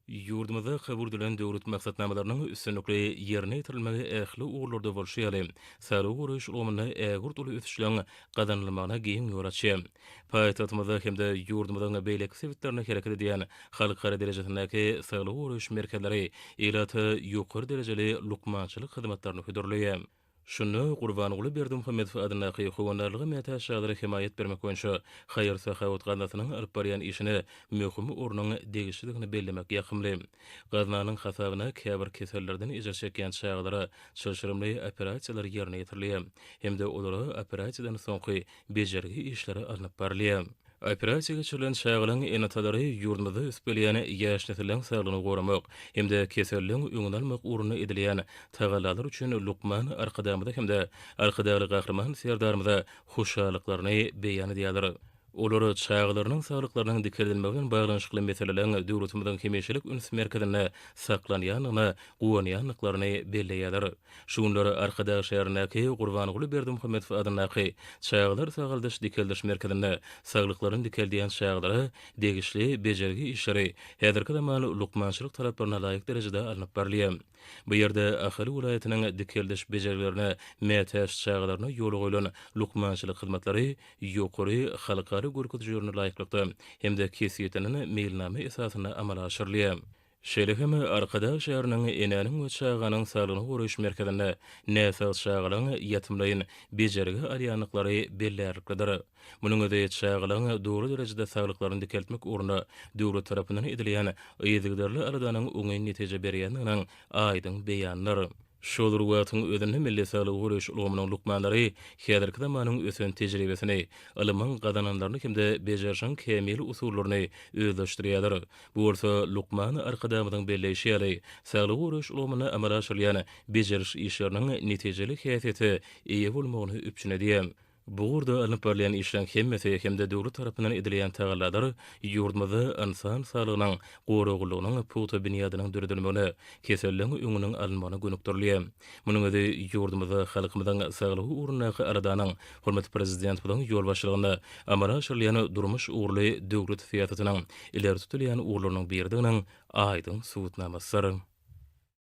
Ýurdumyzda kabul edilen döwlet maksatnamalarynyň üstünlikli ýerine ýetirilmegi ähli ugurlarda bolşy ýaly, saglygy goraýyş ulgamynda ägirt uly ösüşleň gazanylmagyna giň ýol açýar. Paýtagtymyzda hem-de ýurdumyzyň beýleki sebitlerinde hereket edýän halkara derejesindäki saglygy goraýyş merkezleri ilata ýokary derejeli lukmançylyk hyzmatlaryny hödürleýär. Şunda Gurbanguly Berdimuhamedow adyndaky Howandarlyga mätäç çagalara hemaýat bermek boýunça haýyr-sahawat gaznasynyň alyp barýan işine möhüm ornuň degişlidigini bellemek ýakymly. Gaznanyň hasabyna käbir kesellerden ejir çekýän çagalara çylşyrymly operasiýalar ýerine ýetirilýär hem-de olara operasiýadan soňky bejergi işleri alnyp barylýar. Operasiýa geçirilen çagalaryň ene-atalary ýurdumyzda ösüp gelýän ýaş nesilleň saglygyny goramak hem-de keselleň öňüni almak ugrunda edilýän tagallalar üçin lukman Arkadagymyza hem-de Arkadagly Gahryman Serdarymyza hoşallyklaryny beýan edýärler. Olar çagalarynyň saglyklarynyň dikeldilmegi bilen baglanyşykly meseleleriň döwletimiziň hemişelik üns merkezinde saklanýandygyna guwanýandyklaryny belleýärler. Şu günler Arkadag şäherindäki Gurbanguly Berdimuhamedow adyndaky Çagalar sagaldyş-dikeldiş merkezinde saglyklaryny dikeldýän çagalara degişli bejergi işleri häzirki zaman lukmançylyk talaplaryna laýyk derejede alnyp barylýar. Bu ýerde Ahal welaýatynyň dikeldiş bejergilerine mätäç çagalaryna ýola goýlan lukmançylyk hyzmatlary ýokary halkara görkezijilerine laýyklykda hem-de kesgitlenen meýilnama esasynda amala aşyrylýar. Şeýle hem Arkadag şäheriniň Enäniň we çaganyň saglygyny goraýyş merkezinde näsag çagalaryň ýatymlaýyn bejergi alýandyklary bellärliklidir. Munuň özi çagalaryň doly derejede saglyklaryny dikeltmek ugrunda döwlet tarapyndan edilýän yzygiderli aladanyň oňyn netije berýändiginiň aýdyň beýanydyr. Şol bir wagtyň özünde milli saglygy goraýyş ulgamynyň lukmanlary häzirki zamanyň ösen tejribesini, ylmyň gazananlaryny hem-de bejerişiň kämil usullaryny özleşdirýärler. Bu bolsa lukman Arkadagymyzyň belleýşi ýaly, saglygy goraýyş ulgamynda amala aşyrylýan bejeriş işleriniň netijeli häsiýete eýe bolmagyny üpjün edýär. Bu ugurda alnyp barylýan işleň hemmesi hem-de döwlet tarapyndan edilýän tagallalar ýurdumyzda ynsan saglygynyň goraglylygynyň pugta binýadynyň döredilmegine, keselleň öňüniň alynmagyna gönükdirilýär. Munuň özi ýurdumyzda halkymyzyň saglygy ugrundaky aladanyň hormatly Prezidentimiziň ýolbaşçylygynda amala aşyrylýan durmuş ugurly döwlet syýasatynyň ileri tutulýan ugurlarynyň biridiginiň aýdyň subutnamasydyr.